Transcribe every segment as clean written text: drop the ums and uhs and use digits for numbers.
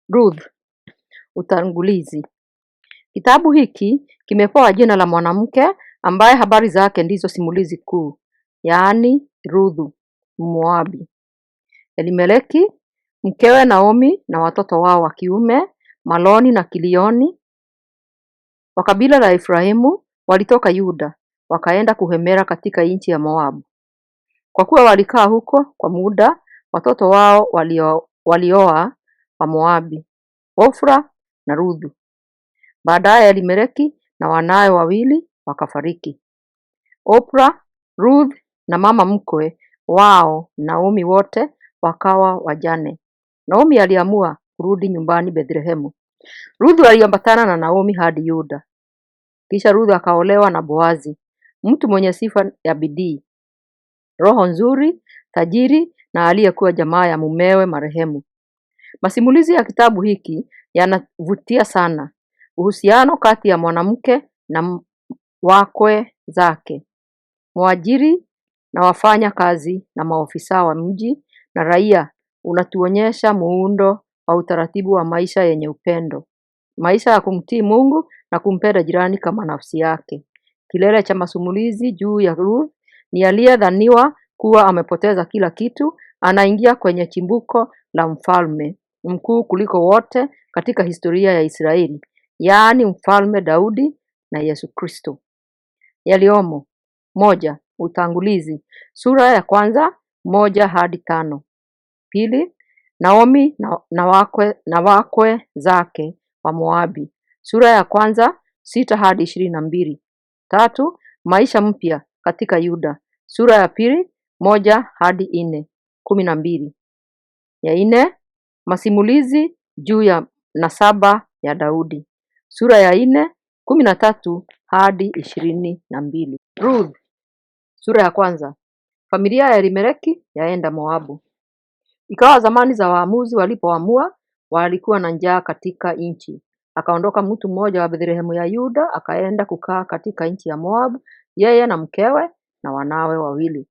Ruth. Utangulizi. Kitabu hiki kimepewa jina la mwanamke ambaye habari zake ndizo simulizi kuu, yaani Ruthu Mmoabi. Elimeleki, mkewe Naomi na watoto wao wa kiume Maloni na Kilioni wa kabila la Efraimu walitoka Yuda wakaenda kuhemera katika nchi ya Moabu. Kwa kuwa walikaa huko kwa muda, watoto wao walioa Wamoabi, Ofra na Ruthu. Baadaye Elimeleki na wanawe wawili wakafariki. Oprah, Ruth na mama mkwe wao Naomi wote wakawa wajane. Naomi aliamua kurudi nyumbani Bethlehemu. Ruth aliambatana na Naomi hadi Yuda. Kisha Ruth akaolewa na Boazi, mtu mwenye sifa ya bidii, roho nzuri, tajiri na aliyekuwa jamaa ya mumewe marehemu. Masimulizi ya kitabu hiki yanavutia sana. Uhusiano kati ya mwanamke na wakwe zake, mwajiri na wafanya kazi na maofisa wa mji na raia unatuonyesha muundo wa utaratibu wa maisha yenye upendo, maisha ya kumtii Mungu na kumpenda jirani kama nafsi yake. Kilele cha masimulizi juu ya Ruth ni aliyedhaniwa kuwa amepoteza kila kitu, anaingia kwenye chimbuko la mfalme mkuu kuliko wote katika historia ya Israeli, yaani Mfalme Daudi na Yesu Kristo. Yaliyomo: moja, utangulizi sura ya kwanza 1 hadi 5. Pili, Naomi na wakwe zake wa Moabi, sura ya kwanza 6 hadi 22. Tatu, maisha mpya katika Yuda, sura ya pili 1 hadi 4, 12. Ya nne, masimulizi juu ya nasaba ya Daudi, sura ya 4 13 hadi 22. Ruth sura ya kwanza. Familia ya Elimeleki yaenda Moabu. Ikawa zamani za waamuzi walipoamua, walikuwa na njaa katika nchi. Akaondoka mtu mmoja wa Bethlehemu ya Yuda akaenda kukaa katika nchi ya Moabu, yeye na mkewe na wanawe wawili.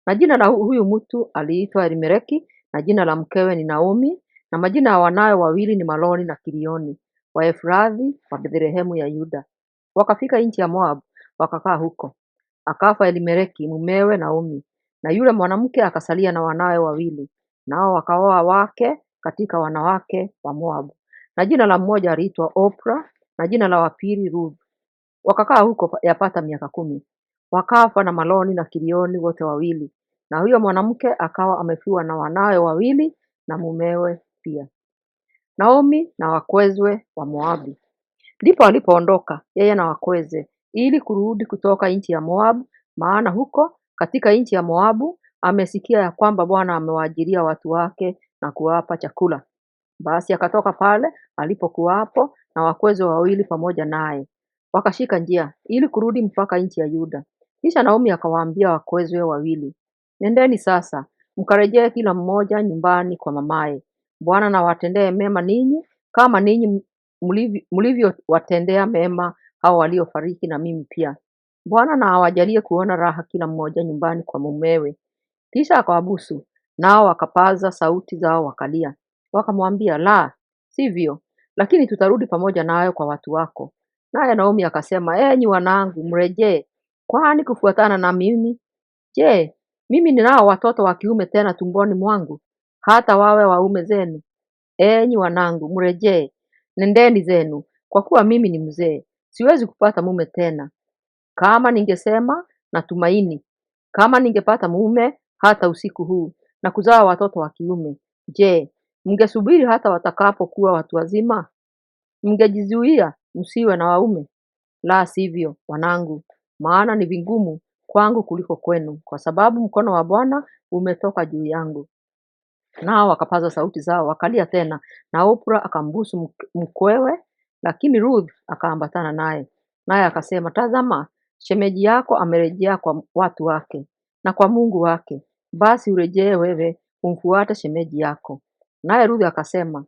Na jina la huyu mtu aliitwa Elimeleki, na jina la mkewe ni Naomi, na majina ya wanawe wawili ni Maloni na Kilioni, Waefrathi wa Bethlehemu ya Yuda. Wakafika nchi ya Moabu, wakakaa huko. Akafa Elimeleki mumewe Naomi, na yule mwanamke akasalia na wanawe wawili, nao wakaoa wake katika wanawake wa Moabu. Na jina la mmoja aliitwa Oprah, na jina la wa pili Ruth. Wakakaa huko yapata miaka 10. Wakafa na Maloni na Kilioni wote wawili, na huyo mwanamke akawa amefiwa na wanawe wawili na mumewe pia. Naomi na wakwezwe wa Moabi. Ndipo alipoondoka yeye na wakweze ili kurudi kutoka nchi ya Moabu, maana huko katika nchi ya Moabu amesikia ya kwamba Bwana amewaajiria watu wake na kuwapa chakula. Basi akatoka pale alipokuwapo na wakweze wawili pamoja naye, wakashika njia ili kurudi mpaka nchi ya Yuda. Kisha Naomi akawaambia wakwezwe wawili, nendeni sasa mkarejee kila mmoja nyumbani kwa mamaye. Bwana na awatendee mema ninyi kama ninyi mlivyowatendea mema hao waliofariki na mimi pia. Bwana na awajalie kuona raha kila mmoja nyumbani kwa mumewe. Kisha akawabusu, nao wakapaza sauti zao wakalia. Wakamwambia, la sivyo, lakini tutarudi pamoja nawe kwa watu wako. Naye Naomi akasema, enyi wanangu, mrejee, kwani kufuatana na mimi? Je, mimi ninao watoto wa kiume tena tumboni mwangu, hata wawe waume zenu? Enyi wanangu, mrejee, nendeni zenu, kwa kuwa mimi ni mzee, siwezi kupata mume tena. Kama ningesema natumaini, kama ningepata mume hata usiku huu na kuzaa watoto wa kiume, je, mngesubiri hata watakapokuwa watu wazima? Mngejizuia msiwe na waume? La sivyo, wanangu, maana ni vigumu kwangu kuliko kwenu, kwa sababu mkono wa Bwana umetoka juu yangu. Nao wakapaza sauti zao wakalia tena, na Oprah akambusu mkwewe, lakini Ruth akaambatana naye. Naye akasema, tazama, shemeji yako amerejea kwa watu wake na kwa Mungu wake, basi urejee wewe umfuate shemeji yako. Naye Ruth akasema,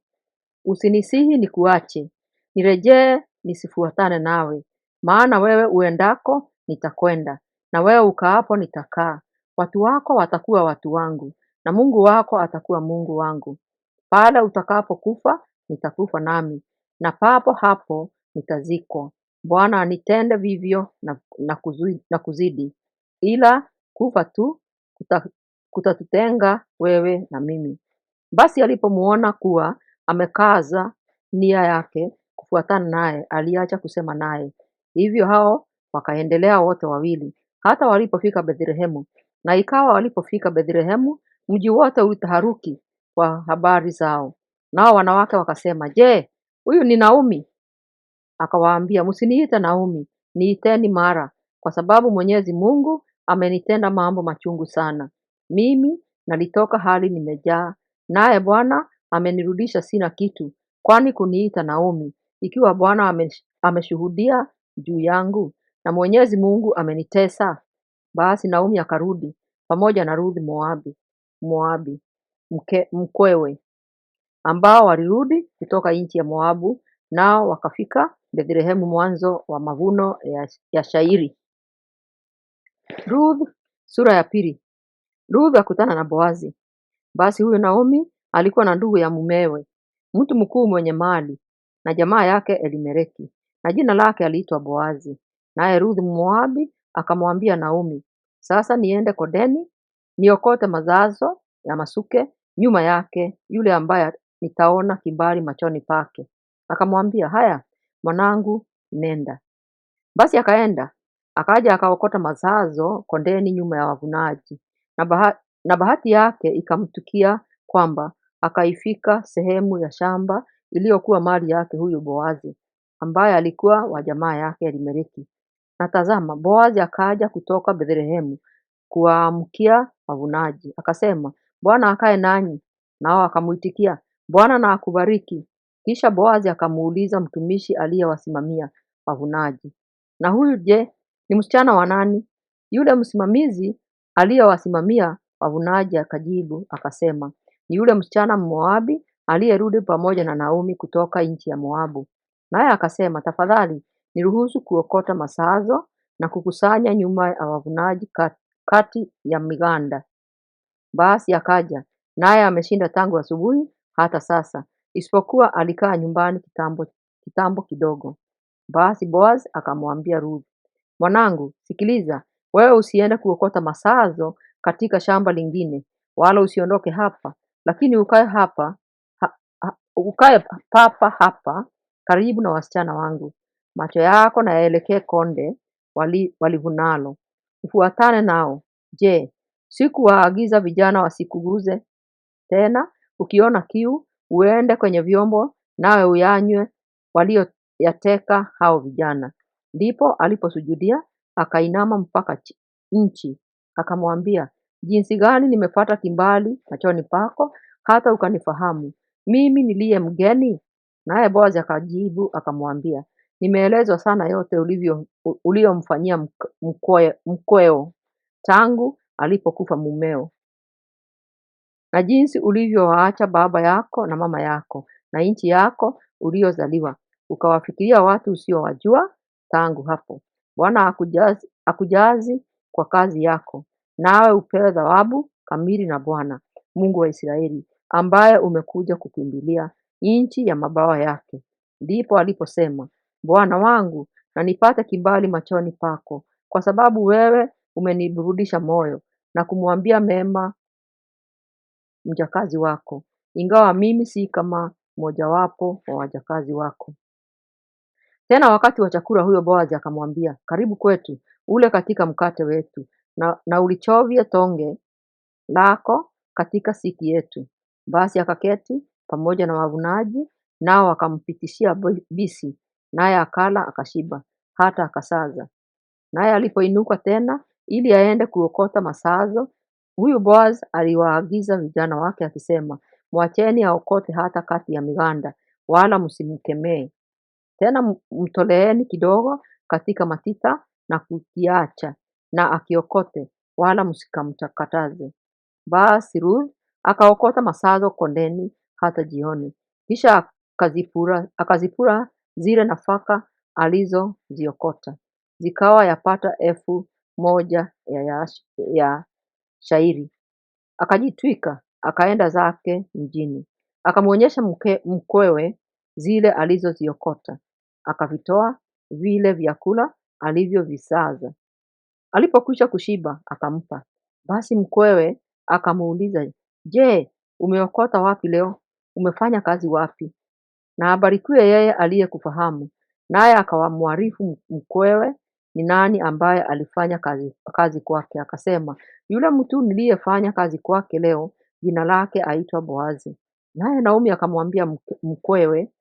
usinisihi nikuache, nirejee nisifuatane nawe, maana wewe uendako nitakwenda, na wewe ukaapo nitakaa. Watu wako watakuwa watu wangu, na Mungu wako atakuwa Mungu wangu. Pale utakapokufa nitakufa nami, na papo hapo nitazikwa. Bwana anitende vivyo na kuzidi, ila kufa tu kutatutenga wewe na mimi. Basi alipomuona kuwa amekaza nia yake kufuatana naye, aliacha kusema naye. Hivyo hao wakaendelea wote wawili hata walipofika Bethlehemu. Na ikawa walipofika Bethlehemu, mji wote ulitaharuki kwa habari zao. Nao wanawake wakasema, Je, huyu ni Naomi? Akawaambia, msiniite Naomi, niiteni Mara, kwa sababu Mwenyezi Mungu amenitenda mambo machungu sana. Mimi nalitoka hali nimejaa, naye Bwana amenirudisha sina kitu. Kwani kuniita Naomi, ikiwa Bwana ameshuhudia juu yangu, na Mwenyezi Mungu amenitesa? Basi Naomi akarudi pamoja na Ruth Moabi mkwewe, ambao walirudi kutoka nchi ya Moabu, nao wakafika Bethlehemu mwanzo wa mavuno ya shairi. Ruth sura ya pili. Ruth akutana na Boazi. Basi huyu Naomi alikuwa na ndugu ya mumewe, mtu mkuu mwenye mali, na jamaa yake Elimeleki, na jina lake aliitwa Boazi. Naye Ruth Mmoabi akamwambia Naomi, sasa niende kondeni niokote mazazo ya masuke nyuma yake yule ambaye nitaona kibali machoni pake. Akamwambia, haya mwanangu, nenda. Basi akaenda akaja akaokota mazazo kondeni nyuma ya wavunaji, na bahati yake ikamtukia kwamba akaifika sehemu ya shamba iliyokuwa mali yake huyu Boazi, ambaye alikuwa wa jamaa yake Elimeleki. Na tazama, Boazi akaja kutoka Bethlehemu kuwaamkia wavunaji, akasema, Bwana akae nanyi. Nao akamuitikia, Bwana na akubariki. Kisha Boazi akamuuliza mtumishi aliyewasimamia wavunaji, na huyu je, ni msichana wa nani? Yule msimamizi aliyewasimamia wavunaji akajibu akasema, ni yule msichana Mmoabi aliyerudi pamoja na Naomi kutoka nchi ya Moabu. Naye akasema, tafadhali niruhusu kuokota masazo na kukusanya nyuma ya wavunaji kati ya miganda. Basi akaja, naye ameshinda tangu asubuhi hata sasa, isipokuwa alikaa nyumbani kitambo kidogo. Basi Boaz akamwambia Ruth, mwanangu, sikiliza, wewe usiende kuokota masazo katika shamba lingine, wala usiondoke hapa, lakini ukae hapa ukae papa hapa karibu na wasichana wangu. Macho yako na yaelekee konde walivunalo, ufuatane nao. Je, sikuwaagiza vijana wasikuguze? Tena ukiona kiu, uende kwenye vyombo, nawe uyanywe walioyateka hao vijana. Ndipo aliposujudia akainama mpaka nchi, akamwambia, jinsi gani nimepata kibali machoni pako, hata ukanifahamu mimi niliye mgeni? Naye Boazi akajibu akamwambia, nimeelezwa sana yote uliyomfanyia mkweo tangu alipokufa mumeo, na jinsi ulivyowaacha baba yako na mama yako na nchi yako uliyozaliwa, ukawafikiria watu usiowajua tangu hapo. Bwana akujazi kwa kazi yako, nawe upewe thawabu kamili na Bwana Mungu wa Israeli, ambaye umekuja kukimbilia nchi ya mabawa yake. Ndipo aliposema, Bwana wangu, na nipate kibali machoni pako, kwa sababu wewe umeniburudisha moyo na kumwambia mema mjakazi wako, ingawa mimi si kama mmojawapo wa wajakazi wako. Tena wakati wa chakula huyo Boazi akamwambia, karibu kwetu, ule katika mkate wetu, na ulichovye tonge lako katika siki yetu. Basi akaketi pamoja na wavunaji, nao wakampitishia bisi, naye akala akashiba, hata akasaza. Naye alipoinuka tena ili aende kuokota masazo, huyu Boaz aliwaagiza vijana wake akisema, mwacheni aokote hata kati ya miganda, wala msimkemee. Tena mtoleeni kidogo katika matita na kukiacha, na akiokote, wala msikamkataze. Basi Ruth akaokota masazo kondeni hata jioni, kisha akazipura zile nafaka alizoziokota, zikawa yapata 1,000 ya shairi. Akajitwika akaenda zake mjini, akamwonyesha mkwewe zile alizoziokota, akavitoa vile vyakula alivyovisaza. Alipokwisha kushiba, akampa. Basi mkwewe akamuuliza, Je, umeokota wapi leo? Umefanya kazi wapi? Na abarikiwe yeye aliyekufahamu. Naye akawamwarifu mkwewe ni nani ambaye alifanya kazi kwake. Akasema, yule mtu niliyefanya kazi kwake leo, jina lake aitwa Boazi. Naye Naomi akamwambia mkwewe,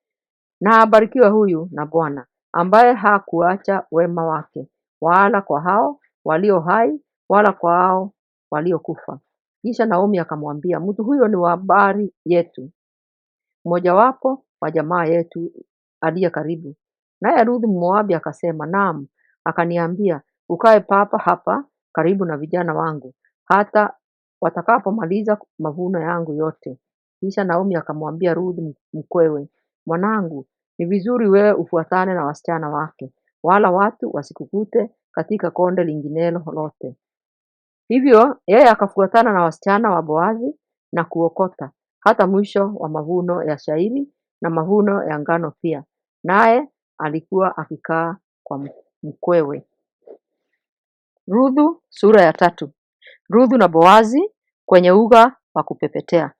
na abarikiwe huyu na Bwana, ambaye hakuacha wema wake, wala kwa hao walio hai, wala kwa hao waliokufa. Kisha Naomi akamwambia, mtu huyo ni wa habari yetu, mmojawapo wa jamaa yetu aliye karibu. Naye Ruthu Mmoabi akasema, naam, akaniambia, ukae papa hapa karibu na vijana wangu hata watakapomaliza mavuno yangu yote. Kisha Naomi akamwambia Ruthu mkwewe, mwanangu, ni vizuri wewe ufuatane na wasichana wake, wala watu wasikukute katika konde linginelo lote. Hivyo yeye akafuatana na wasichana wa Boazi na kuokota hata mwisho wa mavuno ya shairi na mavuno ya ngano pia, naye alikuwa akikaa kwa mkwewe. Ruthu sura ya tatu. Ruthu na Boazi kwenye uga wa kupepetea.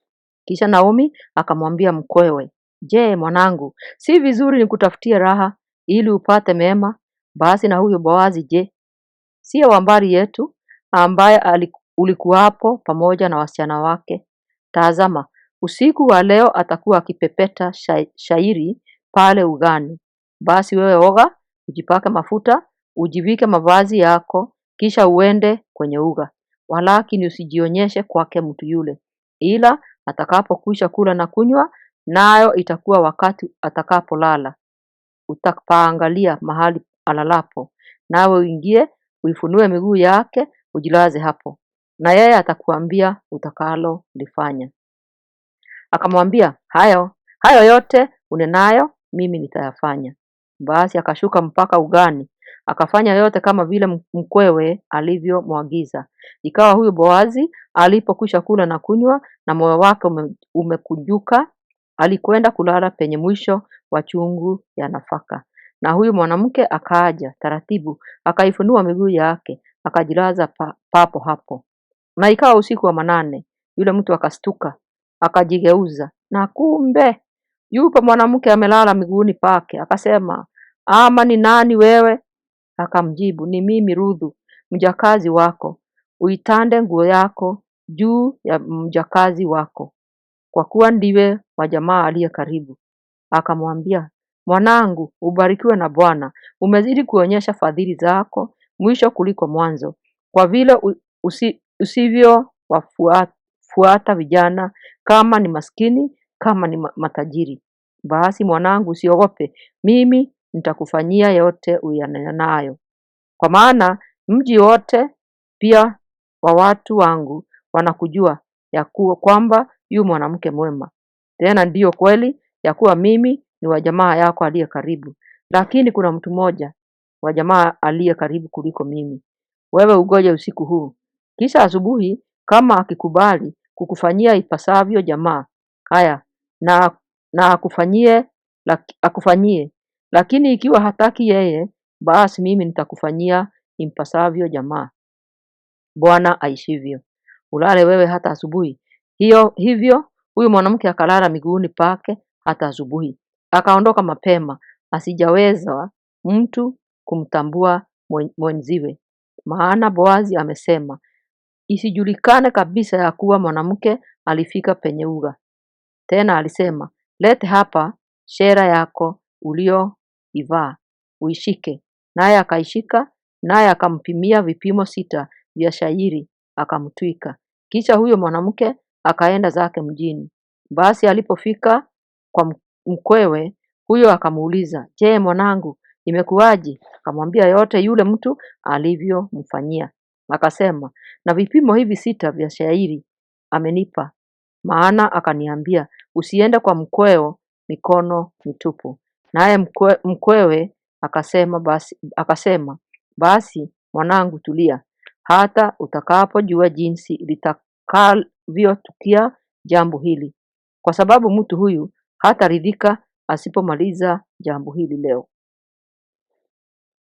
Kisha Naomi akamwambia mkwewe, Je, mwanangu, si vizuri nikutafutie raha ili upate mema? Basi na huyo Boazi je, siye wa mbari yetu ambaye ulikuwapo pamoja na wasichana wake? Tazama, usiku wa leo atakuwa akipepeta shairi pale ugani. Basi wewe oga, ujipake mafuta, ujivike mavazi yako, kisha uende kwenye uga. Walakini usijionyeshe kwake mtu yule, ila atakapokwisha kula na kunywa, nayo itakuwa wakati atakapolala, utapaangalia mahali alalapo, nawe uingie uifunue miguu yake, ujilaze hapo, na yeye atakuambia utakalolifanya. Akamwambia, hayo yote unenayo mimi nitayafanya. Basi akashuka mpaka ugani, akafanya yote kama vile mkwewe alivyomwagiza. Ikawa huyu Boazi alipokwisha kula na kunywa, na moyo wake umekunjuka, alikwenda kulala penye mwisho wa chungu ya nafaka. Na huyu mwanamke akaja taratibu, akaifunua miguu yake, akajilaza papo hapo. Na ikawa usiku wa manane, yule mtu akastuka, akajigeuza, na kumbe yupo mwanamke amelala miguuni pake. Akasema, ama ni nani wewe? Akamjibu, ni mimi Ruthu, mjakazi wako. Uitande nguo yako juu ya mjakazi wako, kwa kuwa ndiwe wa jamaa aliye karibu. Akamwambia, mwanangu, ubarikiwe na Bwana, umezidi kuonyesha fadhili zako mwisho kuliko mwanzo, kwa vile usivyowafuata vijana, kama ni maskini, kama ni matajiri. Basi mwanangu, usiogope, mimi nitakufanyia yote uyanenayo. Kwa maana mji wote pia wa watu wangu wanakujua ya kuwa kwamba yu mwanamke mwema. Tena ndiyo kweli ya kuwa mimi ni wa jamaa yako aliye karibu, lakini kuna mtu mmoja wa jamaa aliye karibu kuliko mimi. Wewe ugoje usiku huu, kisha asubuhi, kama akikubali kukufanyia ipasavyo jamaa, haya na akufanyie; lakini ikiwa hataki yeye, basi mimi nitakufanyia impasavyo jamaa, Bwana aishivyo. Ulale wewe hata asubuhi. Hivyo huyu mwanamke akalala miguuni pake hata asubuhi. Akaondoka mapema, asijaweza mtu kumtambua mwenziwe. Maana Boazi amesema, isijulikane kabisa ya kuwa mwanamke alifika penye uga. Tena alisema, lete hapa shera yako uliyoivaa uishike. Naye akaishika, naye akampimia vipimo 6 vya shayiri, akamtwika. Kisha huyo mwanamke akaenda zake mjini. Basi alipofika kwa mkwewe huyo akamuuliza, je, mwanangu, imekuwaje? Akamwambia yote yule mtu alivyomfanyia. Akasema, na vipimo hivi 6 vya shayiri amenipa, maana akaniambia, usiende kwa mkweo mikono mitupu. Naye mkwewe akasema, basi mwanangu, tulia hata utakapojua jinsi litakavyotukia jambo hili, kwa sababu mtu huyu hataridhika asipomaliza jambo hili leo.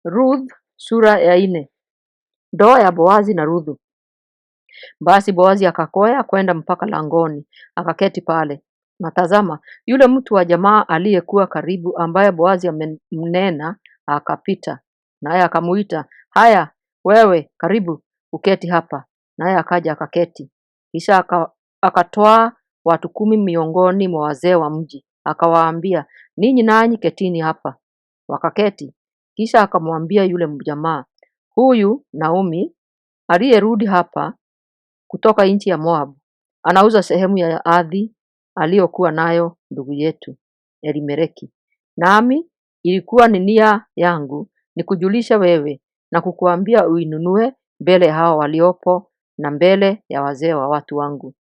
Ruth sura ya nne. Ndoa ya Boazi na Ruthu. Basi Boazi akakwea kwenda mpaka langoni, akaketi pale. Na tazama, yule mtu wa jamaa aliyekuwa karibu, ambaye Boazi amemnena, akapita. Naye akamuita, haya wewe, karibu uketi hapa. Naye akaja akaketi. Kisha akatwaa watu 10 miongoni mwa wazee wa mji, akawaambia, ninyi nanyi ketini hapa. Wakaketi. Kisha akamwambia yule jamaa, huyu Naomi aliyerudi hapa kutoka nchi ya Moabu anauza sehemu ya ardhi aliyokuwa nayo ndugu yetu Elimeleki. Nami ilikuwa ni nia yangu nikujulishe wewe na kukuambia uinunue mbele ya hao waliopo na mbele ya wazee wa watu wangu.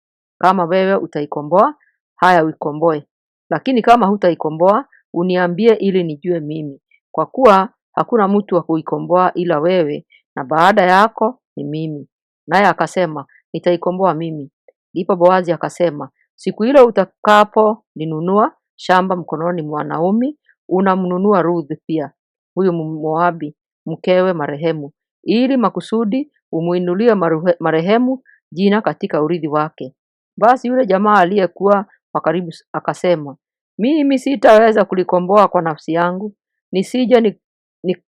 Kama wewe utaikomboa, haya uikomboe; lakini kama hutaikomboa, uniambie ili nijue mimi, kwa kuwa hakuna mtu wa kuikomboa ila wewe, na baada yako ni mimi. Naye akasema, nitaikomboa mimi. Ndipo Boazi akasema, siku ile utakapolinunua shamba mkononi mwa Naomi, unamnunua Ruth pia, huyu Mmoabi, mkewe marehemu, ili makusudi umuinulie marehemu jina katika urithi wake. Basi yule jamaa aliyekuwa wa karibu akasema, mimi sitaweza kulikomboa kwa nafsi yangu, nisije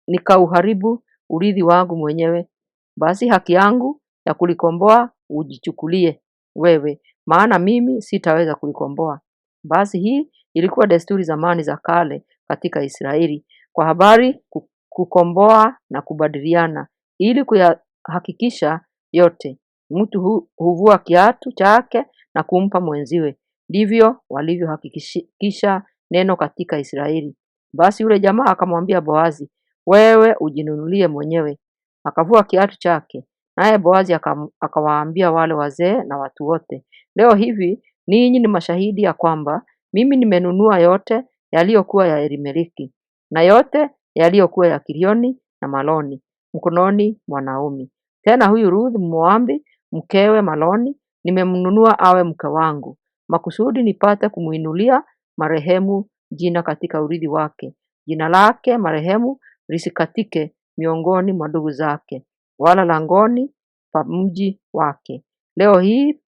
nikauharibu urithi wangu mwenyewe. Basi haki yangu ya kulikomboa ujichukulie wewe, maana mimi sitaweza kulikomboa. Basi hii ilikuwa desturi zamani za kale katika Israeli, kwa habari kukomboa na kubadiliana, ili kuyahakikisha yote. Mtu huvua kiatu chake na kumpa mwenziwe. Ndivyo walivyohakikisha neno katika Israeli. Basi yule jamaa akamwambia Boazi, wewe ujinunulie mwenyewe. Akavua kiatu chake, naye Boazi akawaambia wale wazee na watu wote, leo hivi ninyi ni mashahidi ya kwamba mimi nimenunua yote yaliyokuwa ya Elimeleki na yote yaliyokuwa ya Kilioni na Maloni mkononi mwa Naomi. Tena huyu Ruth Mmoabu mkewe Maloni nimemnunua awe mke wangu, makusudi nipate kumuinulia marehemu jina katika urithi wake, jina lake marehemu lisikatike miongoni mwa ndugu zake, wala langoni pa mji wake.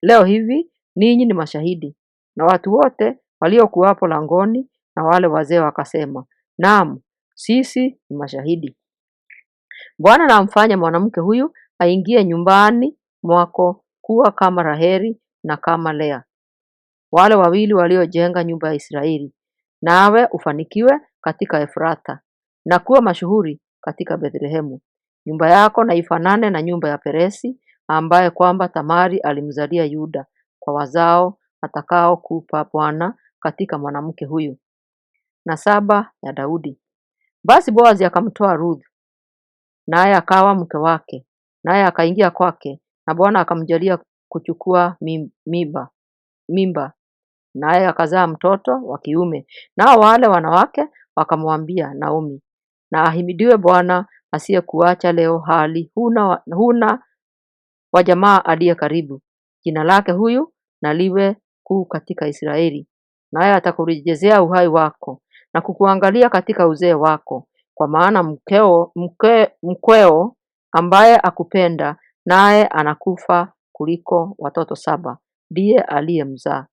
Leo hivi ninyi ni mashahidi. Na watu wote waliokuwapo langoni na wale wazee wakasema, naam, sisi ni mashahidi. Bwana na amfanye mwanamke huyu aingie nyumbani mwako kuwa kama Raheli na kama Lea, wale wawili waliojenga nyumba ya Israeli, nawe ufanikiwe katika Efrata na kuwa mashuhuri katika Bethlehemu. Nyumba yako na ifanane na nyumba ya Peresi, ambaye kwamba Tamari alimzalia Yuda, kwa wazao atakao kupa Bwana katika mwanamke huyu. Na saba ya Daudi. Basi Boazi akamtoa Ruth, naye akawa mke wake, naye akaingia kwake, na Bwana akamjalia kuchukua mimba, naye akazaa mtoto wa kiume. Nao wale wanawake wakamwambia Naomi, na ahimidiwe Bwana asiyekuacha leo hali huna wa jamaa aliye karibu. Jina lake huyu na liwe kuu katika Israeli, naye atakurejezea uhai wako na kukuangalia katika uzee wako, kwa maana mkweo ambaye akupenda naye anakufa kuliko watoto 7, ndiye aliyemzaa.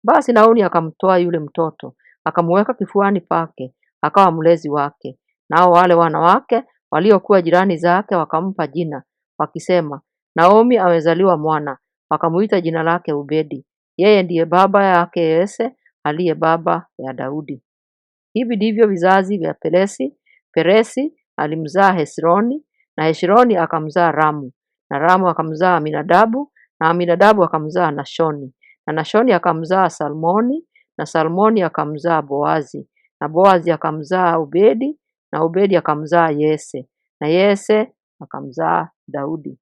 Basi Naomi akamtoa yule mtoto, akamuweka kifuani pake, akawa mlezi wake. Nao wale wanawake waliokuwa jirani zake wakampa jina, wakisema, Naomi amezaliwa mwana. Wakamuita jina lake Obedi. Yeye ndiye baba yake Yese, aliye baba ya Daudi. Hivi ndivyo vizazi vya Peresi. Peresi alimzaa Hesroni, na Hesroni akamzaa Ramu, na Ramu akamzaa Aminadabu, na Aminadabu akamzaa Nashoni, na Nashoni akamzaa Salmoni, na Salmoni akamzaa Boazi, na Boazi akamzaa Obedi, na Obedi akamzaa Yese, na Yese akamzaa Daudi.